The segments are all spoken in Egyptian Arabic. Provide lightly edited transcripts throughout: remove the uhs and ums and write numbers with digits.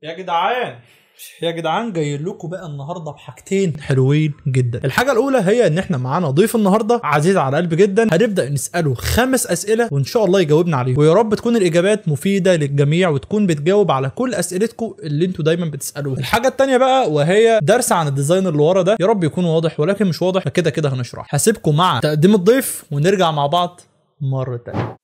يا جدعان يا جدعان، جاي لكم بقى النهارده بحاجتين حلوين جدا. الحاجة الاولى هي ان احنا معانا ضيف النهارده عزيز على قلبي جدا، هنبدا نساله 5 اسئلة وان شاء الله يجاوبنا عليهم، ويا رب تكون الاجابات مفيدة للجميع وتكون بتجاوب على كل اسئلتكم اللي انتوا دايما بتسالوها. الحاجة الثانية بقى وهي درس عن ال design اللي ورا ده، يا رب يكون واضح، ولكن مش واضح فكده كده هنشرح. هسيبكم مع تقديم الضيف ونرجع مع بعض مرة ثانية.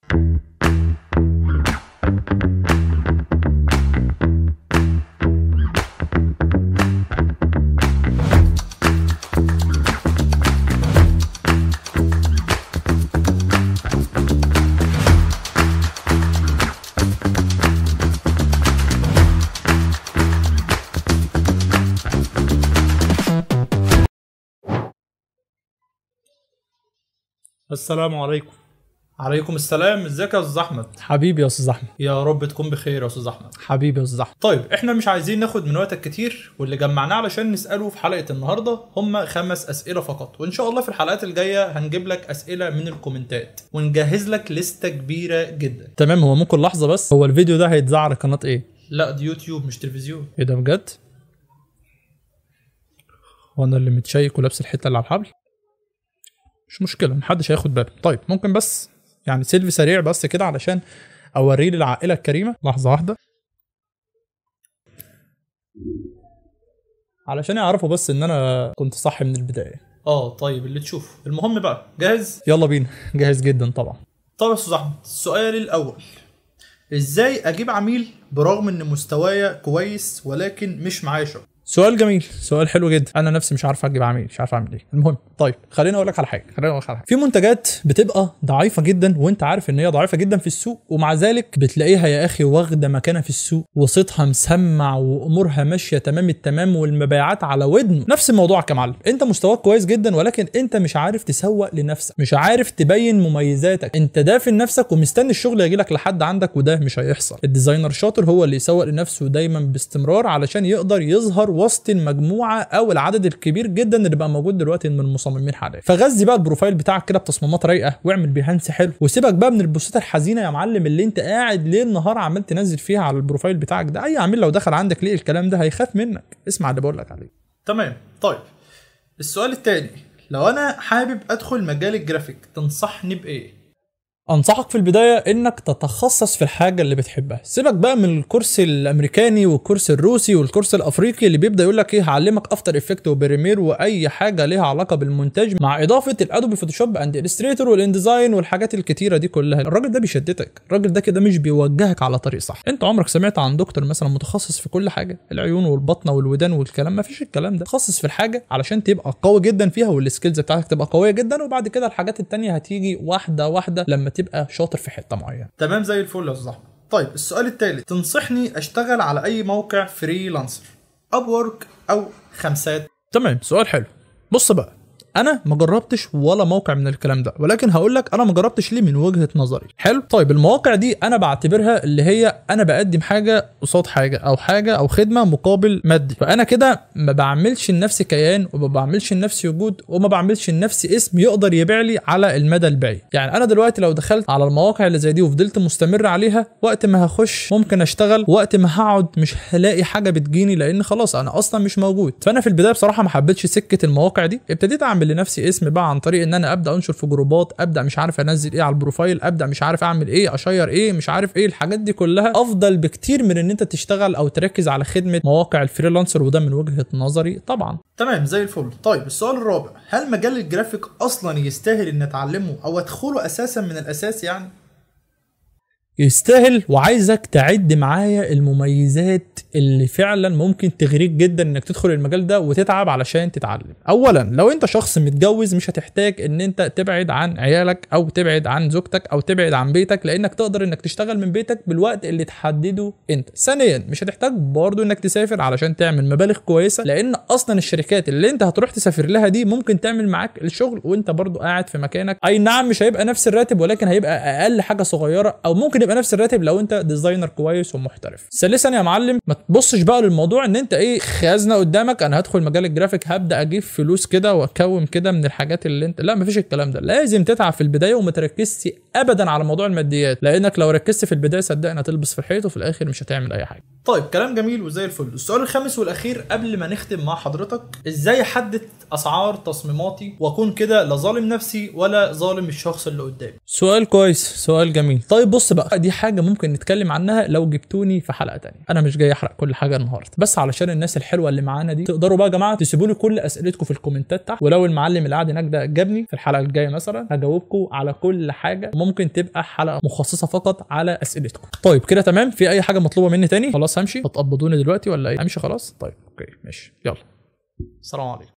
السلام عليكم. عليكم السلام، ازيك يا استاذ احمد؟ حبيبي يا استاذ احمد، يا رب تكون بخير يا استاذ احمد. حبيبي يا استاذ احمد. طيب احنا مش عايزين ناخد من وقتك كتير، واللي جمعناه علشان نساله في حلقة النهارده هم 5 اسئلة فقط، وان شاء الله في الحلقات الجاية هنجيب لك اسئلة من الكومنتات ونجهز لك لستة كبيرة جدا. تمام. هو ممكن لحظة بس، هو الفيديو ده هيتذاع على قناة ايه؟ لا دي يوتيوب مش تلفزيون. ايه ده بجد؟ هو انا اللي متشيك ولابس الحتة اللي على الحبل؟ مش مشكلة، محدش هياخد باله. طيب ممكن بس يعني سيلفي سريع بس كده علشان اوريه للعائلة الكريمة، لحظة واحدة، علشان يعرفوا بس ان انا كنت صح من البداية. طيب اللي تشوفه. المهم بقى جاهز؟ يلا بينا. جاهز جدا طبعا. طب يا استاذ احمد، السؤال الاول، ازاي اجيب عميل برغم ان مستوايا كويس ولكن مش معايا شغل؟ سؤال جميل، سؤال حلو جدا. انا نفسي مش عارف اجيب عميل، مش عارف اعمل ايه. المهم طيب خليني اقول لك على حاجة، خليني اقول لك على حاجة. في منتجات بتبقى ضعيفة جدا وانت عارف ان هي ضعيفة جدا في السوق، ومع ذلك بتلاقيها يا اخي واخده مكانها في السوق وصيتها مسمع وامورها ماشية تمام التمام والمبيعات على ودنه. نفس الموضوع كمعلم، انت مستواك كويس جدا ولكن انت مش عارف تسوق لنفسك، مش عارف تبين مميزاتك، انت دافن نفسك ومستني الشغل يجي لك لحد عندك، وده مش هيحصل. ال designer شاطر هو اللي يسوق لنفسه دايما باستمرار علشان يقدر يظهر وسط المجموعة او العدد الكبير جدا اللي بقى موجود دلوقتي من المصممين حاليا. فغذي بقى ال profile بتاعك كده بتصميمات رايقة، واعمل Behance حلو، وسيبك بقى من البوستات الحزينة يا معلم اللي انت قاعد ليل نهار عمال تنزل فيها على ال profile بتاعك ده. اي عميل لو دخل عندك ليه الكلام ده هيخاف منك. اسمع اللي بقول لك عليه. تمام. طيب السؤال الثاني، لو انا حابب ادخل مجال الجرافيك تنصحني بايه؟ انصحك في البداية انك تتخصص في الحاجة اللي بتحبها. سيبك بقى من الكورس الامريكاني والكورس الروسي والكورس الافريقي اللي بيبدا يقول لك ايه هعلمك After Effects و Premiere واي حاجة ليها علاقة بالمونتاج مع اضافه ال Adobe Photoshop and Illustrator وال InDesign والحاجات الكتيرة دي كلها. الراجل ده بيشتتك، الراجل ده كده مش بيوجهك على طريق صح. انت عمرك سمعت عن دكتور مثلا متخصص في كل حاجة، العيون والبطنه والودان والكلام؟ ما فيش الكلام ده. تخصص في الحاجة علشان تبقى قوي جدا فيها وال skills بتاعتك تبقى قوية جدا، وبعد كده الحاجات التانية هتيجي واحدة واحدة لما تبقى شاطر في حتة معينة. تمام زي الفل يا استاذ احمد. طيب السؤال الثالث، تنصحني اشتغل على اي موقع freelancer، Upwork او خمسات؟ تمام، سؤال حلو. بص بقى، انا ما جربتش ولا موقع من الكلام ده، ولكن هقول لك انا ما جربتش ليه من وجهة نظري. حلو. طيب المواقع دي انا بعتبرها اللي هي انا بقدم حاجة قصاد حاجة، او حاجة او خدمة مقابل مادي، فانا كده ما بعملش لنفسي كيان وما بعملش لنفسي وجود وما بعملش لنفسي اسم يقدر يبيع لي على المدى البعيد. يعني انا دلوقتي لو دخلت على المواقع اللي زي دي وفضلت مستمر عليها، وقت ما هخش ممكن اشتغل، وقت ما هقعد مش هلاقي حاجة بتجيني لان خلاص انا اصلا مش موجود. فانا في البداية بصراحة ما حبيتش سكة المواقع دي، ابتديت اعمل لنفسي اسم بقى عن طريق ان انا ابدا انشر في جروبات، ابدا مش عارف انزل ايه على ال profile، ابدا مش عارف اعمل ايه، اشير ايه، مش عارف ايه، الحاجات دي كلها افضل بكتير من ان انت تشتغل او تركز على خدمة مواقع ال freelancer، وده من وجهه نظري طبعا. تمام زي الفل. طيب السؤال الرابع، هل مجال الجرافيك اصلا يستاهل ان اتعلمه او ادخله اساسا من الاساس؟ يعني يستاهل، وعايزك تعد معايا المميزات اللي فعلا ممكن تغريك جدا انك تدخل المجال ده وتتعب علشان تتعلم. اولا، لو انت شخص متجوز مش هتحتاج ان انت تبعد عن عيالك او تبعد عن زوجتك او تبعد عن بيتك، لانك تقدر انك تشتغل من بيتك بالوقت اللي تحدده انت. ثانيا، مش هتحتاج برضو انك تسافر علشان تعمل مبالغ كويسة، لان اصلا الشركات اللي انت هتروح تسافر لها دي ممكن تعمل معاك الشغل وانت برضو قاعد في مكانك. اي نعم مش هيبقى نفس الراتب، ولكن هيبقى اقل حاجة صغيرة، او ممكن يبقى نفس الراتب لو انت designer كويس ومحترف. ثالثا يا معلم، ما تبصش بقى للموضوع ان انت ايه خزنه قدامك، انا هدخل مجال الجرافيك هبدا اجيب فلوس كده واكوم كده من الحاجات اللي انت، لا مفيش الكلام ده. لازم تتعب في البداية وما تركزش ابدا على موضوع الماديات، لانك لو ركزت في البداية صدقني هتلبس في الحيط وفي الاخر مش هتعمل اي حاجة. طيب كلام جميل وزي الفل. السؤال الخامس والاخير قبل ما نختم مع حضرتك، ازاي احدد اسعار تصميماتي واكون كده لا ظالم نفسي ولا ظالم الشخص اللي قدامي؟ سؤال كويس، سؤال جميل. طيب بص بقى، دي حاجة ممكن نتكلم عنها لو جبتوني في حلقة تانية، انا مش جاي احرق كل حاجة النهارده، بس علشان الناس الحلوة اللي معانا دي تقدروا بقى يا جماعة تسيبوا لي كل اسئلتكم في الكومنتات تحت، ولو المعلم اللي قاعد هناك ده جابني في الحلقة الجاية مثلا هجاوبكم على كل حاجة، ممكن تبقى حلقة مخصصة فقط على اسئلتكم. طيب كده تمام؟ في اي حاجة مطلوبه مني تاني؟ خلاص همشي؟ هتقبضوني دلوقتي ولا ايه؟ امشي خلاص؟ طيب okay ماشي، يلا السلام عليكم.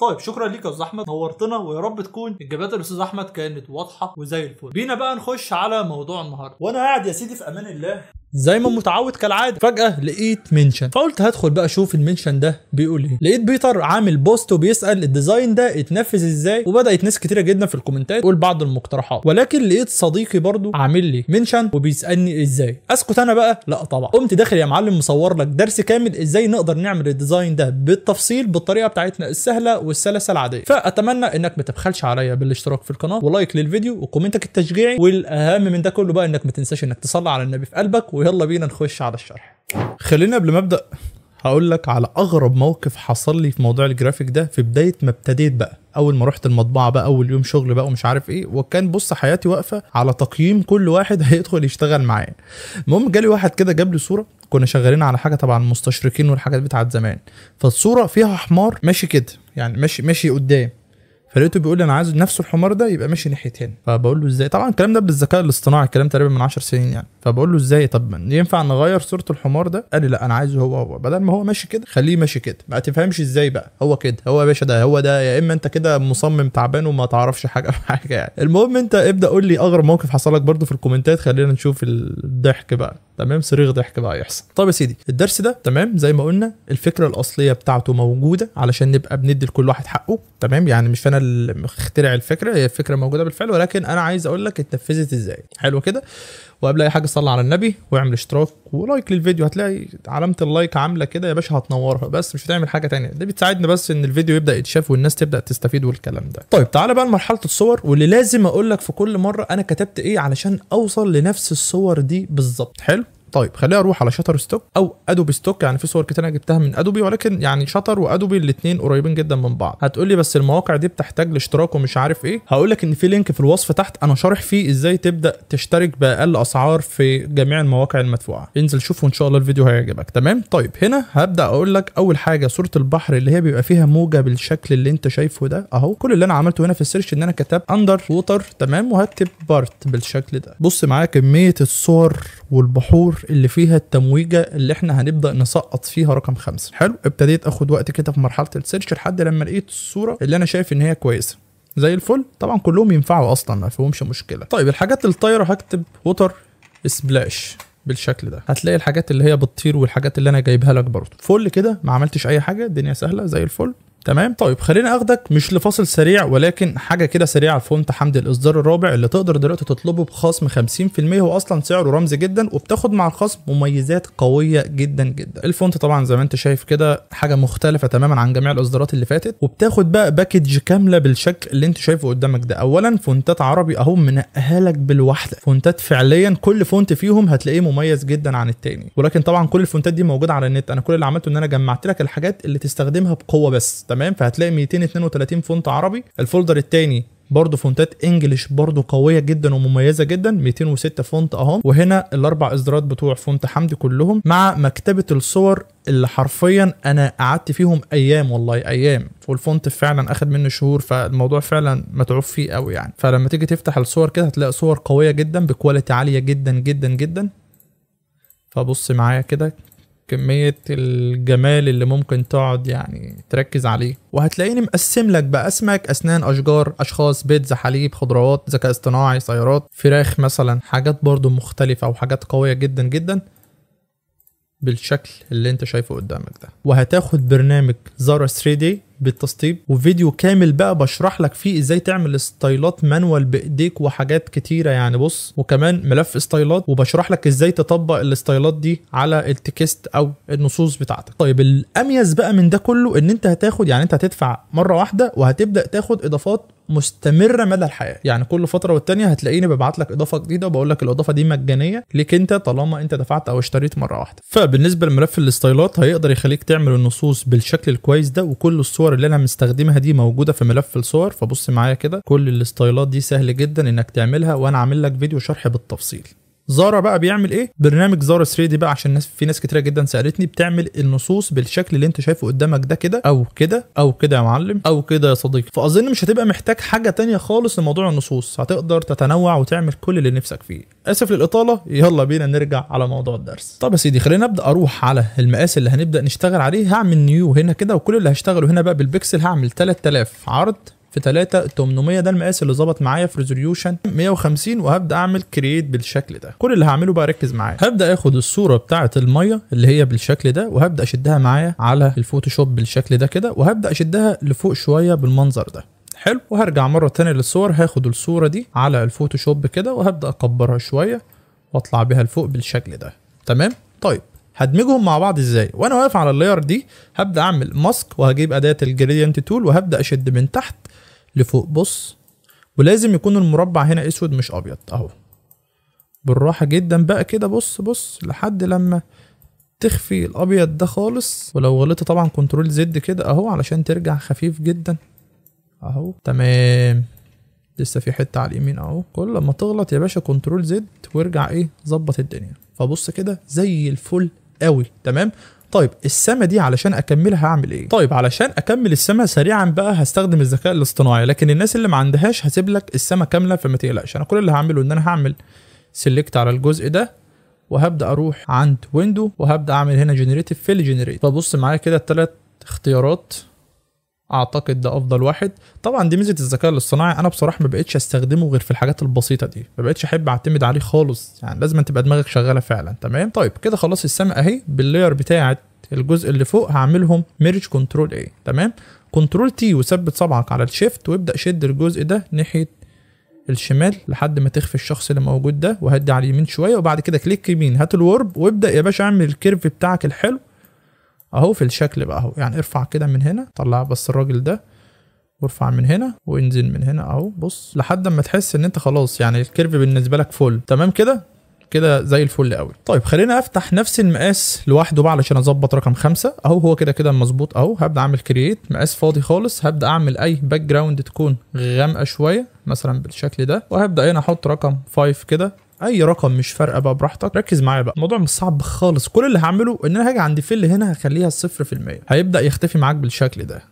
طيب شكرا ليك يا استاذ احمد، نورتنا، ويا رب تكون اجابات الاستاذ احمد كانت واضحة وزي الفل. بينا بقى نخش على موضوع النهارده. وانا قاعد يا سيدي في امان الله زي ما متعود كالعادة، فجاة لقيت mention، فقلت هدخل بقى اشوف ال mention ده بيقول ايه. لقيت بيتر عامل post وبيسال ال design ده اتنفذ ازاي، وبدات ناس كتيرة جدا في الكومنتات تقول بعض المقترحات، ولكن لقيت صديقي برضو عامل لي mention وبيسالني ازاي. اسكت انا بقى؟ لا طبعا. قمت داخل يا معلم مصور لك درس كامل ازاي نقدر نعمل ال design ده بالتفصيل بالطريقة بتاعتنا السهلة والسلسه العادية. فاتمنى انك ما تبخلش عليا بالاشتراك في القناة و like للفيديو و comment ك التشجيعي، والاهم من ده كله بقى انك ما تنساش انك تصلي على النبي في قلبك. ويلا بينا نخش على الشرح. خلينا قبل ما ابدا هقول لك على اغرب موقف حصل لي في موضوع الجرافيك ده في بداية ما ابتديت بقى، اول ما رحت المطبعة بقى اول يوم شغل بقى ومش عارف ايه، وكان بص حياتي واقفة على تقييم كل واحد هيدخل يشتغل معايا. المهم جالي واحد كده جاب لي صوره، كنا شغالين على حاجة طبعا المستشرقين والحاجات بتاعت زمان، فالصورة فيها حمار ماشي كده يعني ماشي قدام، فلقيته بيقول لي انا عايز نفس الحمار ده يبقى ماشي ناحية هنا. فبقول له ازاي؟ طبعا الكلام ده بالذكاء الاصطناعي، الكلام تقريبا من 10 سنين يعني. فبقول له ازاي؟ طب ينفع نغير صوره الحمار ده؟ قال لي لا انا عايزه هو بدل ما هو ماشي كده خليه ماشي كده. ما تفهمش ازاي بقى هو كده، هو يا باشا ده هو ده، يا اما انت كده مصمم تعبان وما تعرفش حاجة في حاجة يعني. المهم انت ابدا قول لي اغرب موقف حصل لك برده في الكومنتات، خلينا نشوف الضحك بقى. تمام، صريخ ضحك بقى يحصل. طيب يا سيدي الدرس ده تمام زي ما قلنا الفكرة الاصلية بتاعته موجودة علشان نبقى بندي لكل واحد حقه، تمام، يعني مش انا اللي مخترع الفكرة، هي الفكرة موجودة بالفعل، ولكن انا عايز اقول لك اتنفذت ازاي. حلو كده. وقبل اي حاجة صلي على النبي واعمل اشتراك و like للفيديو، هتلاقي علامة ال like عامله كده يا باشا هتنورها، بس مش هتعمل حاجة تانية، ده بتساعدنا بس ان الفيديو يبدا يتشاف والناس تبدا تستفيد والكلام ده. طيب تعالى بقى لمرحلة الصور، واللي لازم اقول لك في كل مرة انا كتبت ايه علشان اوصل لنفس الصور دي بالظبط. حلو. طيب خلينا اروح على Shutterstock او Adobe Stock، يعني في صور كتير انا جبتها من Adobe، ولكن يعني Shutter و Adobe الاثنين قريبين جدا من بعض. هتقول لي بس المواقع دي بتحتاج لاشتراك ومش عارف ايه، هقول لك ان في link في الوصف تحت انا شارح فيه ازاي تبدا تشترك باقل اسعار في جميع المواقع المدفوعه، انزل شوف وان شاء الله الفيديو هيعجبك. تمام. طيب هنا هبدا اقول لك اول حاجة صوره البحر اللي هي بيبقى فيها موجه بالشكل اللي انت شايفه ده اهو. كل اللي انا عملته هنا في ال search ان انا كتبت underwater، تمام، وهكتب part بالشكل ده. بص معايا كمية الصور والبحور اللي فيها التمويجه اللي احنا هنبدا نسقط فيها رقم 5. حلو. ابتديت اخد وقت كده في مرحلة ال search لحد لما لقيت الصورة اللي انا شايف ان هي كويسة زي الفل. طبعا كلهم ينفعوا اصلا ما فيهمش مشكلة. طيب الحاجات الطايره هكتب water splash بالشكل ده، هتلاقي الحاجات اللي هي بتطير والحاجات اللي انا جايبها لك برضه فل كده، ما عملتش اي حاجة، الدنيا سهلة زي الفل. تمام. طيب خلينا اخدك مش لفاصل سريع ولكن حاجة كده سريعة ل font حمدي الاصدار الرابع اللي تقدر دلوقتي تطلبه بخصم 50%، هو اصلا سعره رمزي جدا وبتاخد مع الخصم مميزات قوية جدا جدا. ال font طبعا زي ما انت شايف كده حاجة مختلفة تماما عن جميع الاصدارات اللي فاتت، وبتاخد بقى package كاملة بالشكل اللي انت شايفه قدامك ده. اولا فونتات عربي اهو منقيها لك بالواحده، فونتات فعليا كل font فيهم هتلاقيه مميز جدا عن التاني، ولكن طبعا كل الفونتات دي موجودة على النت. انا كل اللي عملته ان انا جمعت لك الحاجات اللي تستخدمها بقوة بس. تمام. فهتلاقي 232 font عربي. ال folder الثاني برضه فونتات English برضه قوية جدا ومميزة جدا، 206 font اهم. وهنا الاربع اصدارات بتوع font حمدي كلهم مع مكتبه الصور اللي حرفيا انا قعدت فيهم ايام، والله ايام، وال font فعلا اخد منه شهور، فالموضوع فعلا متعوب فيه قوي يعني. فلما تيجي تفتح الصور كده هتلاقي صور قوية جدا ب quality عالية جدا جدا جدا. فبص معايا كده كمية الجمال اللي ممكن تقعد يعني تركز عليه. وهتلاقيني مقسم لك بقى اسماك، اسنان، اشجار، اشخاص، بيتزا، حليب، خضروات، ذكاء اصطناعي، سيارات، فراخ مثلا، حاجات برضو مختلفة وحاجات قوية جدا جدا. بالشكل اللي انت شايفه قدامك ده. وهتاخد برنامج زارا 3D بالتسطيب، وفيديو كامل بقى بشرح لك فيه ازاي تعمل ستايلات manual بايديك وحاجات كتيرة يعني. بص، وكمان ملف ستايلات وبشرح لك ازاي تطبق الستايلات دي على ال text او النصوص بتاعتك. طيب الاميز بقى من ده كله ان انت هتاخد، يعني انت هتدفع مرة واحدة وهتبدا تاخد اضافات مستمرة مدى الحياة. يعني كل فترة والتانية هتلاقيني ببعت لك اضافه جديدة وبقول لك الاضافة دي مجانية ليك انت طالما انت دفعت او اشتريت مرة واحدة. فبالنسبه لملف الستايلات هيقدر يخليك تعمل النصوص بالشكل الكويس ده، وكل الصور اللي انا مستخدمها دي موجودة في ملف الصور. فبص معايا كده، كل الستايلات دي سهل جدا انك تعملها، وانا عامل لك فيديو شرح بالتفصيل. زارا بقى بيعمل ايه؟ برنامج زارا 3D بقى، عشان الناس، في ناس كتيرة جدا سالتني، بتعمل النصوص بالشكل اللي انت شايفه قدامك ده كده او كده او كده يا معلم او كده يا صديقي. فاظن مش هتبقى محتاج حاجة تانية خالص لموضوع النصوص، هتقدر تتنوع وتعمل كل اللي نفسك فيه. اسف للاطاله، يلا بينا نرجع على موضوع الدرس. طب يا سيدي خلينا نبدا اروح على المقاس اللي هنبدا نشتغل عليه. هعمل new هنا كده، وكل اللي هشتغله هنا بقى بالبكسل هعمل 3000 عرض في 3800، ده المقاس اللي ظبط معايا في resolution 150، وهبدا اعمل create بالشكل ده. كل اللي هعمله بقى ركز معايا، هبدا اخد الصورة بتاعه المية اللي هي بالشكل ده، وهبدا اشدها معايا على الفوتوشوب بالشكل ده كده، وهبدا اشدها لفوق شوية بالمنظر ده. حلو. وهرجع مرة ثانية للصور، هاخد الصورة دي على الفوتوشوب كده وهبدا اكبرها شوية واطلع بيها لفوق بالشكل ده. تمام. طيب هدمجهم مع بعض ازاي؟ وانا واقف على ال layer دي هبدا اعمل mask، وهجيب اداه ال gradient tool وهبدا اشد من تحت لفوق. بص، ولازم يكون المربع هنا اسود مش ابيض اهو. بالراحة جدا بقى كده، بص بص لحد لما تخفي الابيض ده خالص، ولو غلطت طبعا control Z كده اهو علشان ترجع خفيف جدا اهو. تمام. لسه في حتة على اليمين اهو، كل ما تغلط يا باشا control Z وارجع ايه ظبط الدنيا. فبص كده زي الفل قوي. تمام. طيب السما دي علشان اكملها هعمل ايه؟ طيب علشان اكمل السما سريعا بقى هستخدم الذكاء الاصطناعي، لكن الناس اللي ما عندهاش هسيب لك السما كاملة فما تقلقش. انا كل اللي هعمله ان انا هعمل select على الجزء ده، وهبدا اروح عند window وهبدا اعمل هنا generative fill generate. فبص معايا كده الثلاث اختيارات، اعتقد ده افضل واحد. طبعا دي ميزة الذكاء الاصطناعي، انا بصراحة ما بقتش استخدمه غير في الحاجات البسيطة دي، ما بقتش احب اعتمد عليه خالص، يعني لازم تبقى دماغك شغالة فعلا. تمام. طيب كده خلاص السما اهي بال layer بتاعه الجزء اللي فوق، هعملهم merge control A. تمام. control T وثبت صبعك على ال shift وابدا شد الجزء ده ناحية الشمال لحد ما تخفي الشخص اللي موجود ده، وهدي على اليمين شوية، وبعد كده click يمين هات ال warp وابدا يا باشا اعمل ال curve بتاعك الحلو اهو في الشكل بقى اهو. يعني ارفع كده من هنا، طلع بس الراجل ده، وارفع من هنا وانزل من هنا اهو. بص لحد ما تحس ان انت خلاص يعني ال curve بالنسبة لك فل. تمام كده كده زي الفل قوي. طيب خلينا افتح نفس المقاس لوحده بقى علشان اظبط رقم 5 اهو، هو كده كده مظبوط اهو. هبدا اعمل create مقاس فاضي خالص، هبدا اعمل اي background تكون غامقه شوية مثلا بالشكل ده، وهبدا هنا احط رقم 5 كده، اي رقم مش فارقه بقى براحتك. ركز معايا بقى، الموضوع مش صعب خالص. كل اللي هعمله ان انا هاجي عند fill هنا هخليها 0%، هيبدا يختفي معاك بالشكل ده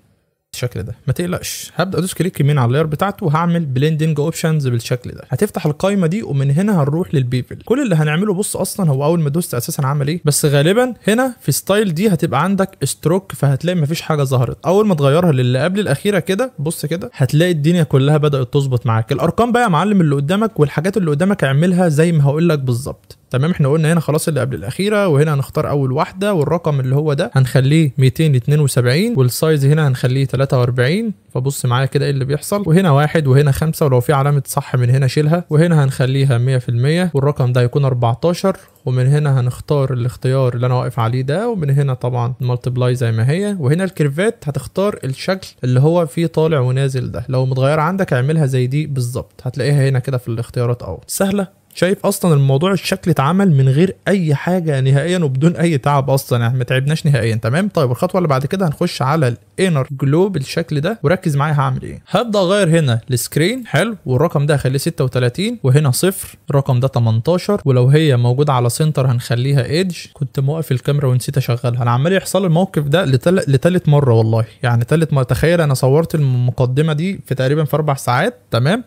الشكل ده، ما تقلقش. هبدا ادوس click يمين على ال layer بتاعته وهعمل blending options بالشكل ده. هتفتح القايمة دي ومن هنا هنروح لل bevel. كل اللي هنعمله بص اصلا هو اول ما دوست اساسا عمل ايه، بس غالبا هنا في style دي هتبقى عندك stroke، فهتلاقي مفيش حاجة ظهرت. اول ما تغيرها للي قبل الاخيرة كده بص كده هتلاقي الدنيا كلها بدات تظبط معاك. الارقام بقى يا معلم اللي قدامك والحاجات اللي قدامك اعملها زي ما هقول لك بالظبط. تمام. احنا قلنا هنا خلاص اللي قبل الاخيرة، وهنا هنختار اول واحدة، والرقم اللي هو ده هنخليه 272، وال size هنا هنخليه 43. فبص معايا كده ايه اللي بيحصل، وهنا 1 وهنا 5، ولو في علامة صح من هنا شيلها، وهنا هنخليها 100%، والرقم ده هيكون 14، ومن هنا هنختار الاختيار اللي انا واقف عليه ده، ومن هنا طبعا multiply زي ما هي، وهنا ال curveات هتختار الشكل اللي هو فيه طالع ونازل ده، لو متغير عندك اعملها زي دي بالظبط، هتلاقيها هنا كده في الاختيارات اهو. سهلة. شايف اصلا الموضوع الشكل اتعمل من غير اي حاجة نهائيا وبدون اي تعب اصلا، يعني ما تعبناش نهائيا. تمام. طيب الخطوة اللي بعد كده هنخش على ال inner glow بالشكل ده، وركز معايا هعمل ايه. هبدا اغير هنا ال screen، حلو، والرقم ده هخليه 36، وهنا 0، الرقم ده 18، ولو هي موجودة على center هنخليها edge. كنت موقف الكاميرا ونسيت اشغلها، انا عمال يحصل الموقف ده لتالت مرة والله، يعني تالت مرة. تخيل انا صورت المقدمة دي في تقريبا في 4 ساعات، تمام،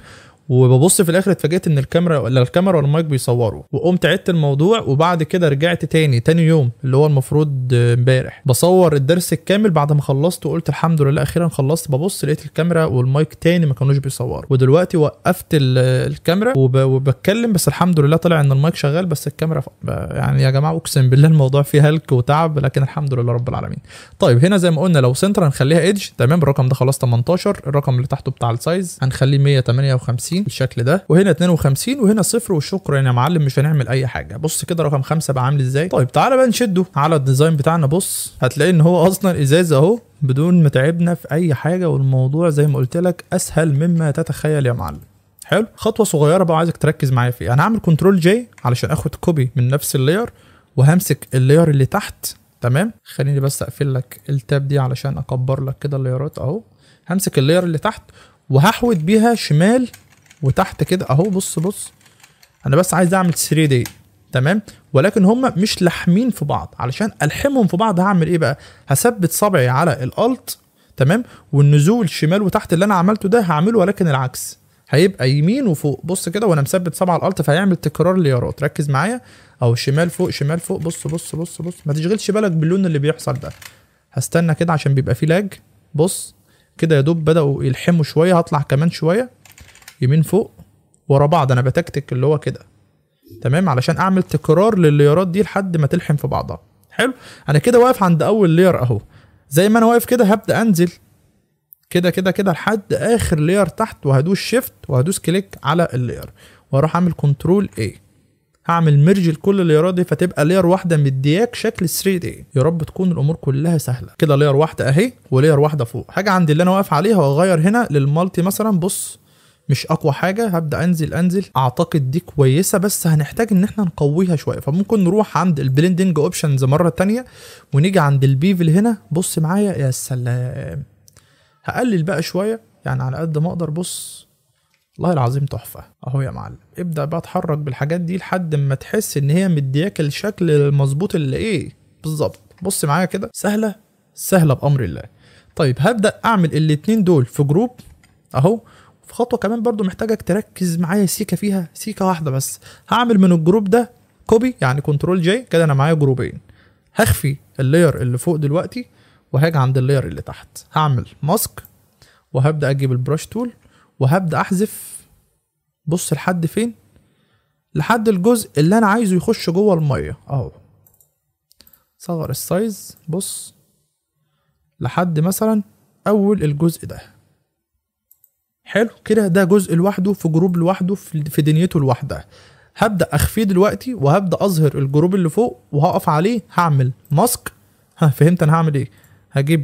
وببص في الاخر اتفاجئت ان الكاميرا، لا الكاميرا والمايك بيصوروا، وقمت عدت الموضوع. وبعد كده رجعت تاني يوم اللي هو المفروض امبارح بصور الدرس الكامل. بعد ما خلصت وقلت الحمد لله اخيرا خلصت، ببص لقيت الكاميرا والمايك تاني ما كانوش بيصوروا. ودلوقتي وقفت الكاميرا وبتكلم، بس الحمد لله طلع ان المايك شغال بس الكاميرا يعني يا جماعة اقسم بالله الموضوع فيه هلك وتعب، لكن الحمد لله رب العالمين. طيب هنا زي ما قلنا لو center هنخليها edge، تمام. الرقم ده خلاص 18، الرقم اللي تحته بتاع ال size هنخليه 158 بالشكل ده، وهنا 52 وهنا 0 وشكرا يا معلم، مش هنعمل اي حاجة. بص كده رقم 5 بقى عامل ازاي. طيب تعالى بقى نشده على ال design بتاعنا. بص هتلاقي ان هو اصلا ازاز اهو بدون ما تعبنا في اي حاجة، والموضوع زي ما قلت لك اسهل مما تتخيل يا معلم. حلو. خطوة صغيرة بقى عايزك تركز معايا فيها. انا هعمل control J علشان اخد copy من نفس ال layer، وهمسك ال layer اللي تحت، تمام. خليني بس اقفل لك ال tab دي علشان اكبر لك كده ال layer ات اهو. همسك ال layer اللي تحت وهحود بيها شمال وتحت كده اهو. بص بص انا بس عايز اعمل 3D، تمام، ولكن هم مش لاحمين في بعض. علشان الحمهم في بعض هعمل ايه بقى؟ هثبت صبعي على ال Alt، تمام، والنزول شمال وتحت اللي انا عملته ده هعمله ولكن العكس، هيبقى يمين وفوق. بص كده وانا مثبت صبعي على ال Alt فهيعمل تكرار layer ات. ركز معايا اهو، شمال فوق شمال فوق. بص بص بص بص، ما تشغلش بالك باللون اللي بيحصل ده، هستنى كده عشان بيبقى فيه lag. بص كده يا دوب بدأوا يلحموا شوية، هطلع كمان شوية يمين فوق ورا بعض، انا بتكتك اللي هو كده، تمام، علشان اعمل تكرار لل layer ات دي لحد ما تلحم في بعضها. حلو. انا كده واقف عند اول layer اهو، زي ما انا واقف كده هبدأ انزل كده كده كده لحد اخر layer تحت، وهدوس shift وهدوس click على ال layer واروح اعمل control A، هعمل merge لكل ال layer ات دي فتبقى layer واحدة مدياك شكل 3D. يا رب تكون الامور كلها سهلة كده. layer واحدة اهي و layer واحدة فوق. حاجة عند اللي انا واقف عليها واغير هنا لل multi مثلا. بص مش اقوى حاجة، هبدا انزل انزل. اعتقد دي كويسة بس هنحتاج ان احنا نقويها شوية، فممكن نروح عند ال blending options مرة تانية ونيجي عند ال bevel هنا. بص معايا، يا سلام، هقلل بقى شوية يعني على قد ما اقدر. بص والله العظيم تحفة اهو يا معلم. ابدا بقى اتحرك بالحاجات دي لحد ما تحس ان هي مدياك الشكل المظبوط اللي ايه بالظبط. بص معايا كده، سهلة سهلة بامر الله. طيب هبدا اعمل الاتنين دول في group اهو. في خطوة كمان برضو محتاجك تركز معايا سيكه فيها، سيكه واحدة بس. هعمل من ال group ده copy يعني control J كده، انا معايا group ين. هخفي ال layer اللي فوق دلوقتي وهاجي عند ال layer اللي تحت، هعمل mask وهبدا اجيب ال brush tool وهبدا احذف. بص لحد فين؟ لحد الجزء اللي انا عايزه يخش جوه المية اهو. صغر ال size، بص لحد مثلا اول الجزء ده. حلو كده، ده جزء لوحده في group لوحده في دنيته لوحدها. هبدا اخفيه دلوقتي وهبدا اظهر ال group اللي فوق وهقف عليه، هعمل mask. ها فهمت انا هعمل ايه؟ هجيب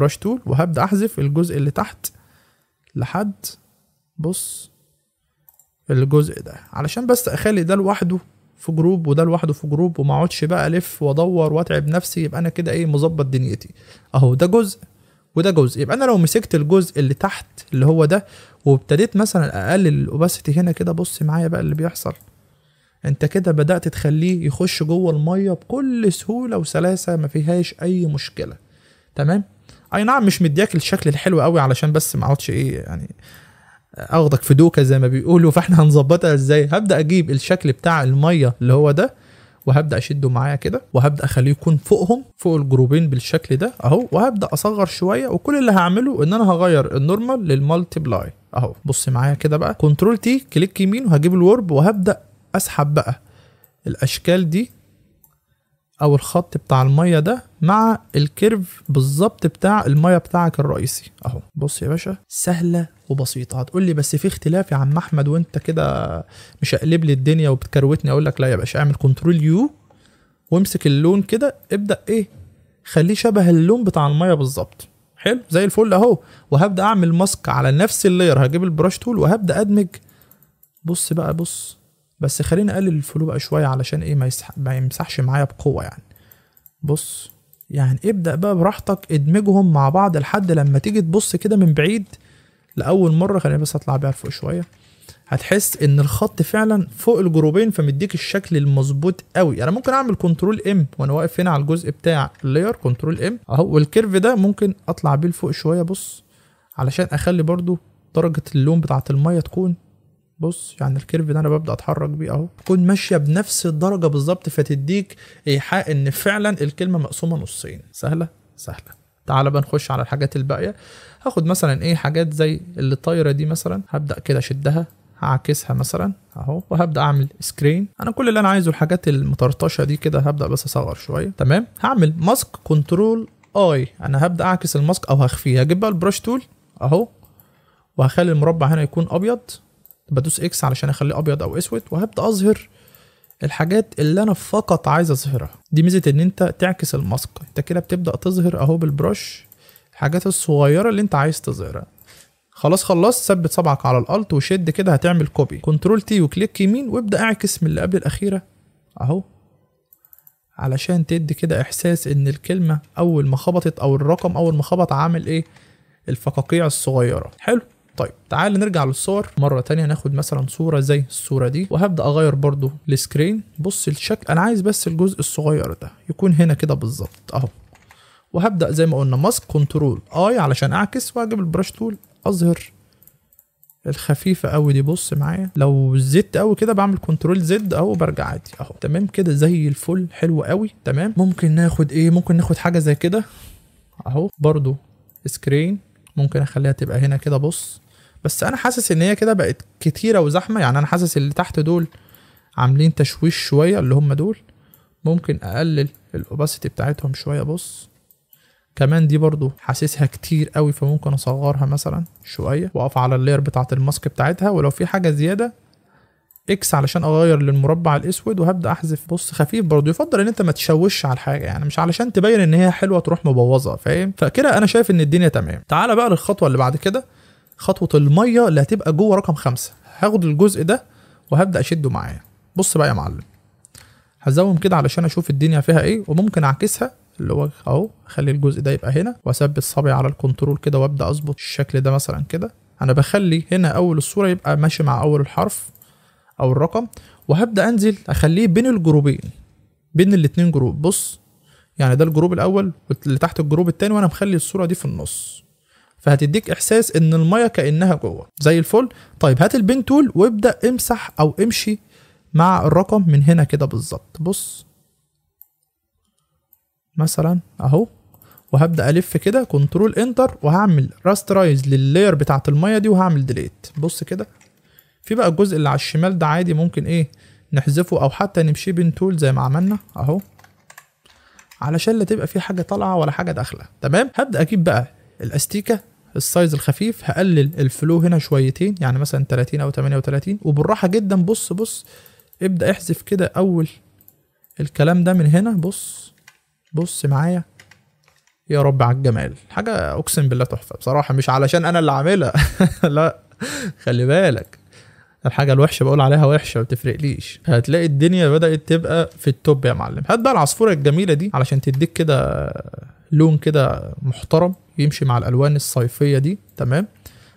brush tool وهبدا احذف الجزء اللي تحت لحد بص الجزء ده، علشان بس اخلي ده لوحده في group وده لوحده في group، وما اقعدش بقى الف وادور واتعب نفسي. يبقى انا كده ايه، مظبط دنيتي اهو. ده جزء وده جزء. يبقى انا لو مسكت الجزء اللي تحت اللي هو ده وابتديت مثلا اقلل ال opacity هنا كده، بص معايا بقى اللي بيحصل. انت كده بدأت تخليه يخش جوه المية بكل سهولة وسلاسه، ما فيهاش اي مشكلة. تمام. اي نعم مش مدياك الشكل الحلو قوي علشان بس ما اقعدش ايه يعني اخدك في دوكه زي ما بيقولوا. فاحنا هنظبطها ازاي؟ هبدا اجيب الشكل بتاع المية اللي هو ده وهبدا اشده معايا كده، وهبدا اخليه يكون فوقهم فوق ال group ين بالشكل ده اهو، وهبدا اصغر شوية. وكل اللي هعمله ان انا هغير ال normal لل multiply اهو. بص معايا كده بقى، control T click يمين وهجيب ال warp وهبدا اسحب بقى الاشكال دي او الخط بتاع المية ده مع ال curve بالظبط بتاع المية بتاعك الرئيسي اهو. بص يا باشا، سهلة وبسيطة. هتقول لي بس في اختلاف يا عم احمد وانت كده مش قلب لي الدنيا وبتكروتني. اقول لك لا يا باشا، اعمل control U وامسك اللون كده، ابدا ايه، خليه شبه اللون بتاع المية بالظبط. حلو زي الفل اهو. وهبدا اعمل mask على نفس ال layer، هجيب ال brush tool وهبدا ادمج. بص بقى، بص بس خليني اقلل ال flow بقى شوية علشان ايه ما يمسحش معايا بقوة يعني. بص يعني ابدا بقى براحتك، ادمجهم مع بعض لحد لما تيجي تبص كده من بعيد لاول مرة. خليني بس اطلع بيها لفوق شوية، هتحس ان الخط فعلا فوق ال group ين فمديك الشكل المظبوط قوي. انا ممكن اعمل control M وانا واقف هنا على الجزء بتاع ال layer، control M اهو، وال curve ده ممكن اطلع بيه لفوق شوية. بص علشان اخلي برضو درجه اللون بتاعه المية تكون بص يعني ال curve ده انا ببدا اتحرك بيه اهو، تكون ماشية بنفس الدرجة بالظبط، فتديك ايحاء ان فعلا الكلمة مقسومة نصين. سهلة سهلة. تعالى بقى نخش على الحاجات الباقية. هاخد مثلا ايه، حاجات زي اللي طايره دي مثلا، هبدا كده اشدها، هعكسها مثلا اهو، وهبدا اعمل screen. انا كل اللي انا عايزه الحاجات المطرطشه دي كده، هبدا بس اصغر شوية. تمام، هعمل mask control I، انا هبدا اعكس ال mask او هخفيه. هجيب بقى ال brush tool اهو، وهخلي المربع هنا يكون ابيض، بدوس X علشان اخليه ابيض او اسود، وهبدا اظهر الحاجات اللي انا فقط عايز اظهرها. دي ميزة ان انت تعكس ال mask، انت كده بتبدا تظهر اهو بال brush الحاجات الصغيرة اللي انت عايز تظهرها. خلاص خلصت، ثبت صبعك على ال Alt وشد كده، هتعمل copy control T و click يمين، وابدا اعكس من اللي قبل الاخيرة اهو، علشان تدي كده احساس ان الكلمة اول ما خبطت او الرقم اول ما خبط عامل ايه، الفقاقيع الصغيرة. حلو. طيب تعال نرجع للصور مرة تانية، ناخد مثلا صورة زي الصورة دي، وهبدأ أغير برضو ال screen. بص الشكل، أنا عايز بس الجزء الصغير ده يكون هنا كده بالظبط أهو، وهبدأ زي ما قلنا mask control I علشان أعكس، وأجيب ال brush tool أظهر الخفيفة أوي دي. بص معايا، لو زدت أوي كده بعمل control Z أهو، برجع عادي أهو. تمام كده زي الفل، حلو أوي. تمام، ممكن ناخد إيه، ممكن ناخد حاجة زي كده أهو، برضو screen، ممكن أخليها تبقى هنا كده. بص بس انا حاسس ان هي كده بقت كتيرة وزحمه، يعني انا حاسس اللي تحت دول عاملين تشويش شوية، اللي هم دول ممكن اقلل ال opacity بتاعتهم شوية. بص كمان دي برضو حاسسها كتير قوي، فممكن اصغرها مثلا شوية، واقف على ال layer بتاعه ال mask بتاعتها، ولو في حاجة زيادة X علشان اغير للمربع الاسود، وهبدا احذف. بص خفيف برضو، يفضل ان انت ما تشوش على الحاجة، يعني مش علشان تبين ان هي حلوة تروح مبوظها، فاهم؟ فكده انا شايف ان الدنيا تمام. تعالى بقى للخطوة اللي بعد كده، خطوة المية اللي هتبقى جوه رقم 5. هاخد الجزء ده وهبدأ أشده معايا. بص بقى يا معلم، هزوم كده علشان أشوف الدنيا فيها إيه، وممكن أعكسها اللي هو أهو، أخلي الجزء ده يبقى هنا، وأثبت صبعي على ال control كده، وأبدأ أظبط الشكل ده مثلا كده. أنا بخلي هنا أول الصورة يبقى ماشي مع أول الحرف أو الرقم، وهبدأ أنزل أخليه بين ال group ين، بين الاتنين group. بص يعني ده ال group الأول واللي تحت ال group التاني، وأنا مخلي الصورة دي في النص، فهتديك احساس ان المية كانها جوه زي الفل. طيب هات ال pen tool وابدا امسح او امشي مع الرقم من هنا كده بالظبط. بص مثلا اهو، وهبدا الف كده control enter، وهعمل rasterize لل layer بتاعت المية دي، وهعمل delete. بص كده في بقى الجزء اللي على الشمال ده عادي ممكن ايه نحذفه، او حتى نمشي pen tool زي ما عملنا اهو، علشان لا تبقى في حاجة طالعه ولا حاجة داخله. تمام، هبدا اجيب بقى الاستيكه ال size الخفيف، هقلل ال flow هنا شويتين، يعني مثلا 30 او 38، وبالراحه جدا. بص بص ابدا احذف كده اول الكلام ده من هنا. بص بص معايا، يا رب على الجمال، حاجة اقسم بالله تحفة بصراحة، مش علشان انا اللي عاملها لا خلي بالك، الحاجة الوحشة بقول عليها وحشة ما بتفرقليش. هتلاقي الدنيا بدات تبقى في ال top يا معلم. هات بقى العصفوره الجميلة دي علشان تديك كده لون كده محترم يمشي مع الالوان الصيفية دي. تمام،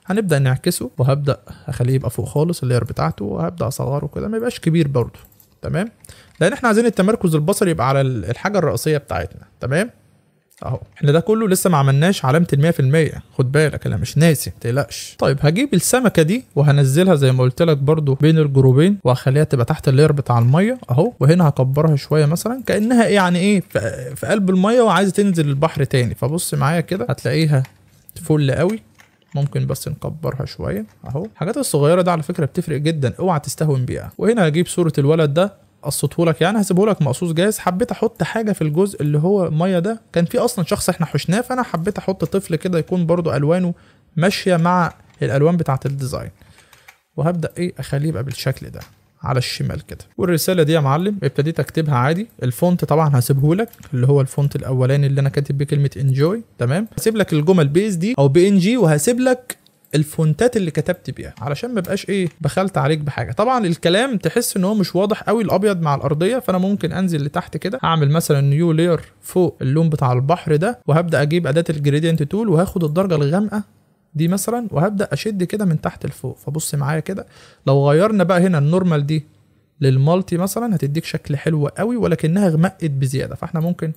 هنبدا نعكسه، وهبدا اخليه يبقى فوق خالص ال layer بتاعته، وهبدا اصغره كده ما يبقاش كبير برضه. تمام، لان احنا عايزين التمركز البصري يبقى على الحاجة الرئيسية بتاعتنا. تمام اهو، احنا ده كله لسه ما عملناش علامة 100%، خد بالك انا مش ناسي ما تقلقش. طيب هجيب السمكة دي وهنزلها زي ما قلت لك برضو بين ال group ين، وهخليها تبقى تحت ال layer بتاع المية اهو، وهنا هكبرها شوية مثلا كانها يعني ايه في قلب المية وعايزه تنزل البحر تاني. فبص معايا كده هتلاقيها فل قوي، ممكن بس نكبرها شوية اهو. الحاجات الصغيرة ده على فكرة بتفرق جدا، اوعى تستهون بيها. وهنا هجيب صوره الولد ده قصته لك، يعني هسيبه لك مقصوص جاهز. حبيت احط حاجة في الجزء اللي هو المية ده، كان في اصلا شخص احنا حشناه، فانا حبيت احط طفل كده يكون برضو الوانه ماشية مع الالوان بتاعه ال design. وهبدا ايه اخليه يبقى بالشكل ده على الشمال كده. والرسالة دي يا معلم ابتديت اكتبها عادي. ال font طبعا هسيبه لك اللي هو ال font الاولاني اللي انا كاتب بيه كلمة enjoy. تمام، هسيب لك الجمل PSD او PNG، وهسيب لك ال font ات اللي كتبت بيها علشان ما بقاش ايه بخلت عليك بحاجة. طبعا الكلام تحس ان هو مش واضح قوي الابيض مع الارضية، فانا ممكن انزل لتحت كده اعمل مثلا new layer فوق اللون بتاع البحر ده، وهبدا اجيب اداه ال gradient tool وهاخد الدرجة الغامقه دي مثلا، وهبدا اشد كده من تحت لفوق. فبص معايا كده، لو غيرنا بقى هنا ال normal دي لل multi مثلا هتديك شكل حلو قوي، ولكنها غمقت بزيادة، فاحنا ممكن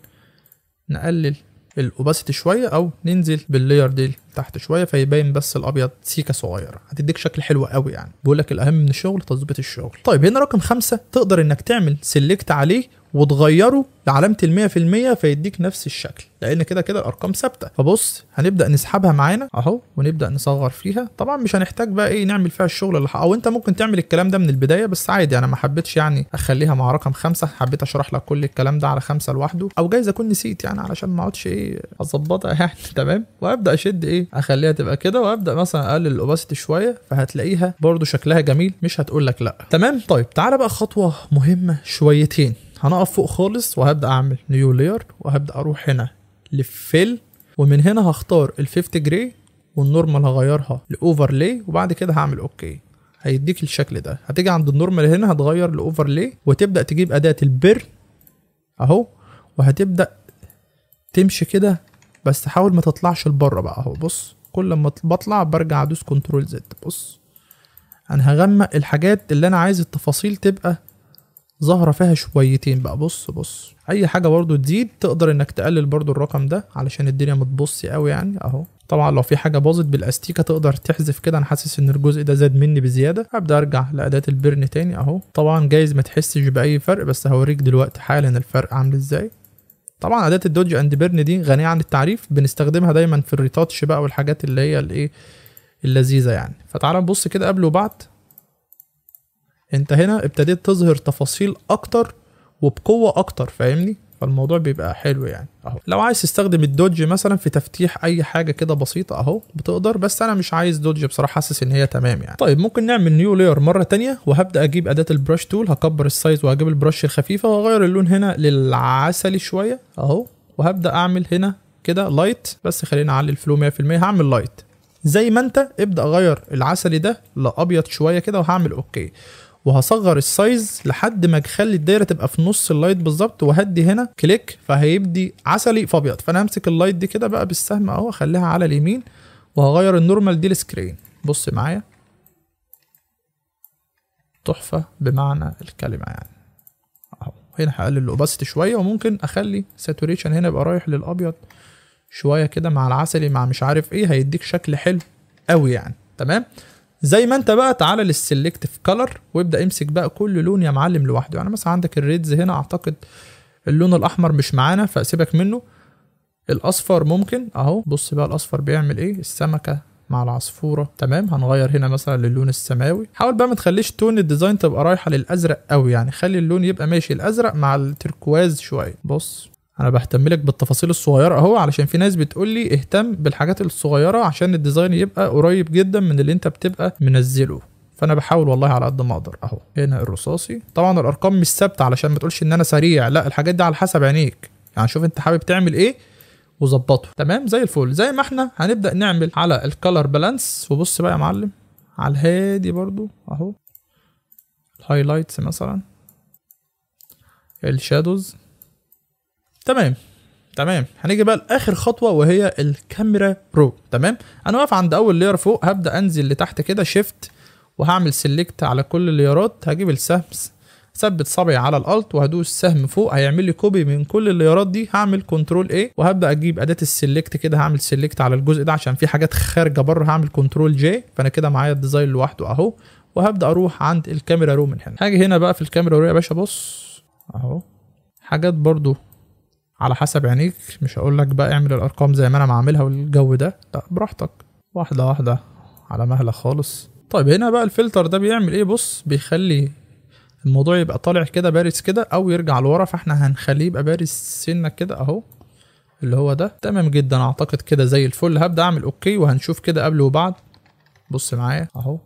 نقلل ال opacity شوية او ننزل بال layer دي تحت. لتحت شوية فيبين بس الابيض سيكه صغيرة، هتديك شكل حلو قوي يعني. بيقول لك الاهم من الشغل تظبيط الشغل. طيب هنا رقم 5 تقدر انك تعمل select عليه وتغيره لعلامه 100% فيديك نفس الشكل، لان كده كده الارقام ثابتة. فبص هنبدا نسحبها معانا اهو ونبدا نصغر فيها. طبعا مش هنحتاج بقى ايه نعمل فيها الشغل اللي او انت ممكن تعمل الكلام ده من البداية، بس عادي انا ما حبيتش يعني اخليها مع رقم 5، حبيت اشرح لك كل الكلام ده على 5 لوحده، او جايز اكون نسيت يعني علشان ما اقعدش ايه اظبطها يعني. تمام، وابدا اشد ايه اخليها تبقى كده، وابدا مثلا اقلل ال opacity شوية فهتلاقيها برده شكلها جميل، مش هتقول لك لا. تمام. طيب تعالى بقى خطوة مهمة شويتين، هنقف فوق خالص وهبدا اعمل new layer، وهبدا اروح هنا لل fill، ومن هنا هختار ال 50 gray وال normal هغيرها ل overlay، وبعد كده هعمل okay. هيديك الشكل ده. هتيجي عند ال normal هنا هتغير ل overlay، وتبدا تجيب اداه ال burn اهو، وهتبدا تمشي كده، بس حاول ما تطلعش لبره بقى اهو. بص كل ما بطلع برجع ادوس control Z. بص انا هغمق الحاجات اللي انا عايز التفاصيل تبقى ظاهره فيها شويتين بقى. بص بص اي حاجة برضو تزيد تقدر انك تقلل برضو الرقم ده علشان الدنيا ما تبص قوي يعني اهو. طبعا لو في حاجة باظت بالاستيكه تقدر تحذف كده. انا حاسس ان الجزء ده زاد مني بزيادة، هبدا ارجع لاداه ال burn تاني اهو. طبعا جايز ما تحسش باي فرق، بس هوريك دلوقتي حالا الفرق عامل ازاي. طبعا اداه ال dodge and burn دي غنية عن التعريف، بنستخدمها دايما في ال retouch بقى والحاجات اللي هي الايه اللذيذة يعني. فتعال نبص كده قبل وبعد. انت هنا ابتديت تظهر تفاصيل اكتر وبقوة اكتر، فاهمني؟ فالموضوع بيبقى حلو يعني اهو. لو عايز تستخدم ال dodge مثلا في تفتيح اي حاجة كده بسيطة اهو بتقدر، بس انا مش عايز dodge بصراحة، حاسس ان هي تمام يعني. طيب ممكن نعمل new layer مرة تانية، وهبدا اجيب اداه ال brush tool، هكبر ال size وهجيب ال brush الخفيفة واغير اللون هنا للعسلي شوية اهو، وهبدا اعمل هنا كده light، بس خلينا اعلي ال flow 100%. هعمل light زي ما انت، ابدا اغير العسلي ده لابيض شوية كده، وهعمل okay، وهصغر ال size لحد ما اخلي الدايرة تبقى في نص ال light بالظبط، وهدي هنا click فهيبدي عسلي فابيض. فانا همسك ال light دي كده بقى بالسهم اهو، اخليها على اليمين، وهغير ال normal دي ل screen. بص معايا تحفة بمعنى الكلمة يعني اهو. هنا هقلل ال opacity شوية، وممكن اخلي saturation هنا يبقى رايح للابيض شوية كده مع العسلي مع مش عارف ايه، هيديك شكل حلو قوي يعني. تمام زي ما انت بقى. تعالى لل selective color وابدا امسك بقى كل لون يا معلم لوحده. يعني مثلا عندك ال reds هنا، اعتقد اللون الاحمر مش معانا فسيبك منه، الاصفر ممكن اهو. بص بقى الاصفر بيعمل ايه، السمكة مع العصفوره. تمام هنغير هنا مثلا للون السماوي. حاول بقى ما تخليش tone ال design تبقى رايحة للازرق قوي يعني، خلي اللون يبقى ماشي الازرق مع التركواز شوية. بص انا بهتم لك بالتفاصيل الصغيرة اهو، علشان في ناس بتقول لي اهتم بالحاجات الصغيرة عشان ال design يبقى قريب جدا من اللي انت بتبقى منزله، فانا بحاول والله على قد ما اقدر اهو. هنا الرصاصي، طبعا الارقام مش ثابتة علشان ما تقولش ان انا سريع، لا الحاجات دي على حسب عينيك يعني، شوف انت حابب تعمل ايه وظبطه. تمام زي الفل. زي ما احنا هنبدا نعمل على ال color balance. وبص بقى يا معلم على الهادي برضو اهو، ال highlights مثلا، ال shadows. تمام تمام. هنيجي بقى لاخر خطوة وهي ال camera raw. تمام انا واقف عند اول layer فوق، هبدا انزل لتحت كده shift وهعمل select على كل ال layer ات، هجيب السهم، ثبت صبعي على ال alt وهدوس سهم فوق، هيعمل لي copy من كل ال layer ات دي. هعمل control A وهبدا اجيب اداه ال select كده، هعمل select على الجزء ده عشان في حاجات خارجه بره، هعمل control J، فانا كده معايا ال design لوحده اهو. وهبدا اروح عند ال camera raw من هنا، هاجي هنا بقى في ال camera raw يا باشا. بص اهو حاجات برضو على حسب عينيك، مش هقول لك بقى اعمل الارقام زي ما انا بعملها والجو ده، لا براحتك، واحدة واحدة على مهلك خالص. طيب هنا بقى الفلتر ده بيعمل ايه؟ بص بيخلي الموضوع يبقى طالع كده بارز كده او يرجع لورا، فاحنا هنخليه يبقى بارز سنة كده اهو اللي هو ده. تمام جدا اعتقد كده زي الفل. هبدا اعمل okay وهنشوف كده قبل وبعد. بص معايا اهو.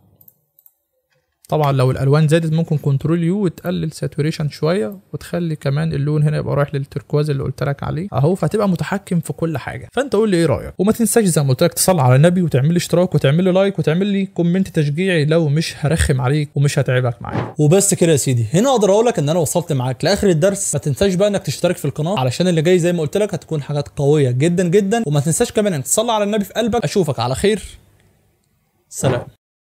طبعا لو الالوان زادت ممكن control U وتقلل saturation شوية، وتخلي كمان اللون هنا يبقى رايح للتركواز اللي قلت لك عليه اهو، فهتبقى متحكم في كل حاجة. فانت قول لي ايه رايك، وما تنساش زي ما قلت لك تصلي على النبي وتعمل لي اشتراك وتعمل لي like وتعمل لي comment تشجيعي لو مش هرخم عليك ومش هتعبك معايا. وبس كده يا سيدي، هنا اقدر اقول لك ان انا وصلت معاك لاخر الدرس. ما تنساش بقى انك تشترك في القناة علشان اللي جاي زي ما قلت لك هتكون حاجات قوية جدا جدا، وما تنساش كمان انك تصلي على النبي في قلبك. اشوفك على خير، سلام.